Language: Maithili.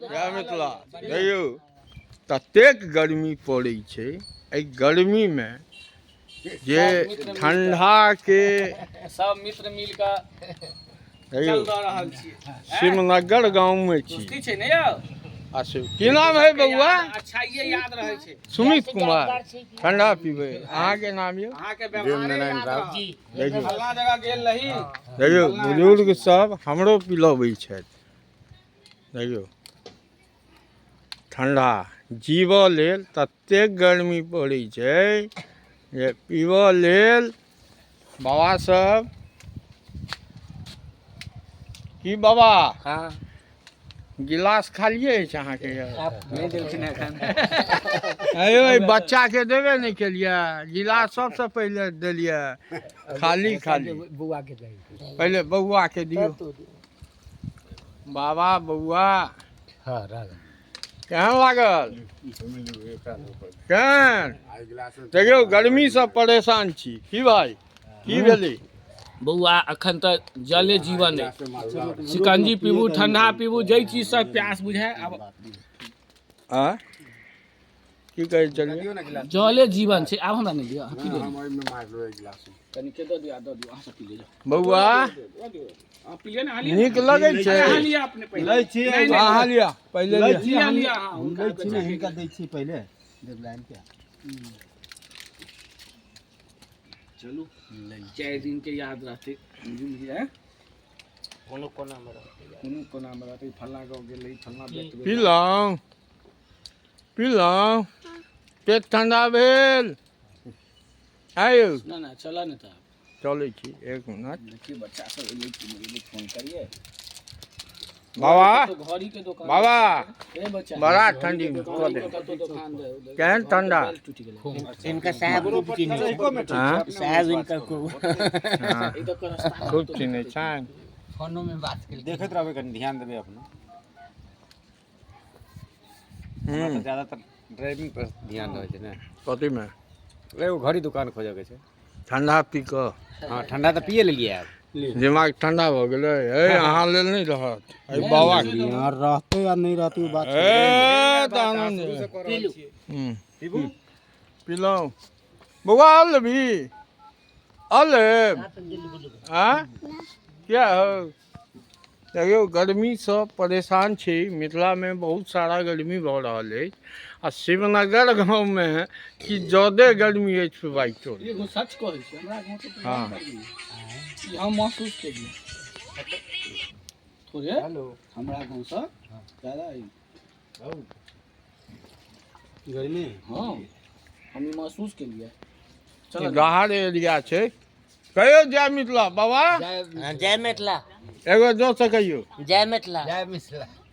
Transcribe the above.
जय मिथिला। देखियौ ततेक गर्मी पड़ै छै, एहि गर्मीमे जे ठंडाके सब मित्र मिल कऽ देखियौ चल दऽ रहल छी। शिवनगर गाँवमे छी। दोस्ती छै ने यौ? आ शिव की नाम है बौआ? अच्छा, ये याद रहै छै। सुमित कुमार। ठंडा पीबै। अहाँके नाम यौ? अहाँके व्यवहारे याद रहत। देखियौ, फल्लाँ जगह गेल रही। देखियौ बुजुर्ग सब हमरो पिलबै छथि। देखियौ ठंडा जीवऽ लेल ततेक गर्मी पड़ै छै जे पीबऽ लेल बाबा सब की बाबा? हाँ। गिलास खालिए अछि अहाँके? नहि देलखिन एखन। अयो, एहि बच्चाके देबे नहि केलियै गिलास। सबसँ पहिले देलियै खाली खाली। बौआ के दही। पहिले बौआके दियौ। बाबा, बौआ। हाँ, राधा। केहन लागल? केहन? देखियौ गर्मीसँ परेशान छी की भाई? की भेलै? बौआ, अखन तऽ जले जीवन है। शिकंजी पीबू, ठंडा पीबू, जै चीज से प्यास बुझाय आब। आँ, की कहै छलियै? जले जीवन छै। आब हमरा नहि दिअ, अहाँ पी लिअ। कनिके दऽ दिअ, दऽ दियौ, अहाँ सब पी लिअ, जाउ। बौआ। दऽ दियौ। अहाँ पी लिअ ने, अहाँ लिअ। नीक लगै छै? अहाँ लिअ अपने पहिले। लै छी। नहि, नहि, अहाँ लिअ पहिले। लै लिअ। छी। लिअ, हम। लिअ अहाँ, हम हुनका लै छी ने। बच्चाके। हिनका दै छी पहिले देवलाइन के। चलू, 4 दिन के याद रहतै बुझलियै? कोनो कोना मे रहतै। कोनो कोना मे रहतै, फल्लाँ गाँव गेलै, फल्लाँ व्यक्ति गेलै। पीलहुँ पीलहुँ, पेट ठंडा भेल आयौ। ना ना, चलऽ ने तऽ। चलै छी, एक मिनट। देखिए, बच्चा सब एलै कि नहि एलै, फोन करिए। बाबा। तो घड़ी के दुकान। बाबा। ए बच्चा। बड़ा ठंडी में कऽ घड़ी दे। के कतौ दुकान दे। केहन ठंडा? टूटि गेलै। इनका साहब खूब चिन्है छै। हाँ? साहब इनका खूब हाँ, ई तऽ रास्ता खूब चिन्है छनि। फोनो में बात केलखिन। देखैत रहबै, कनि ध्यान देबै अपना। हमरा तऽ ज्यादातर ड्राइविंग पर ध्यान रहै छै ने। कथीमे? एगो घड़ी दुकान खोजऽ के छै। ठंडा पी कऽ। हाँ, ठंडा तऽ पिए लेलियै आब। दिमाग ठंडा भऽ गेलै। हे, अहाँ लेल नहि रहत, एहि बाबा के। यहाँ रहते या नहीं रहते, वो बात। ए तऽ आनन्द। हूँ, पीलहुँ। बौआ, आओर लेबही? आओर लेब? आँ, किया हौ? देखियौ, गर्मीसँ परेशान छी। मिथिलामे बहुत सारा गर्मी भऽ रहल अछि आ शिवनगर गाँवमे कि ज्यादे गर्मी अछि बाइक चोर। एगो सच कहै छी, हमरा गाँव के तऽ गर्मी है। ई हम महसूस केलियै थोड़े। हेलो। हमरा गाँवसँ ज्यादा ई। गर्मी। हाँ, हम ई महसूस केलियै। चल। बाहर एरिया छै। कहियौ जय मिथिला बाबा। हाँ, जय मिथिला। एगो जोरसँ कहियौ। जय मिथिला। जय मिथिला।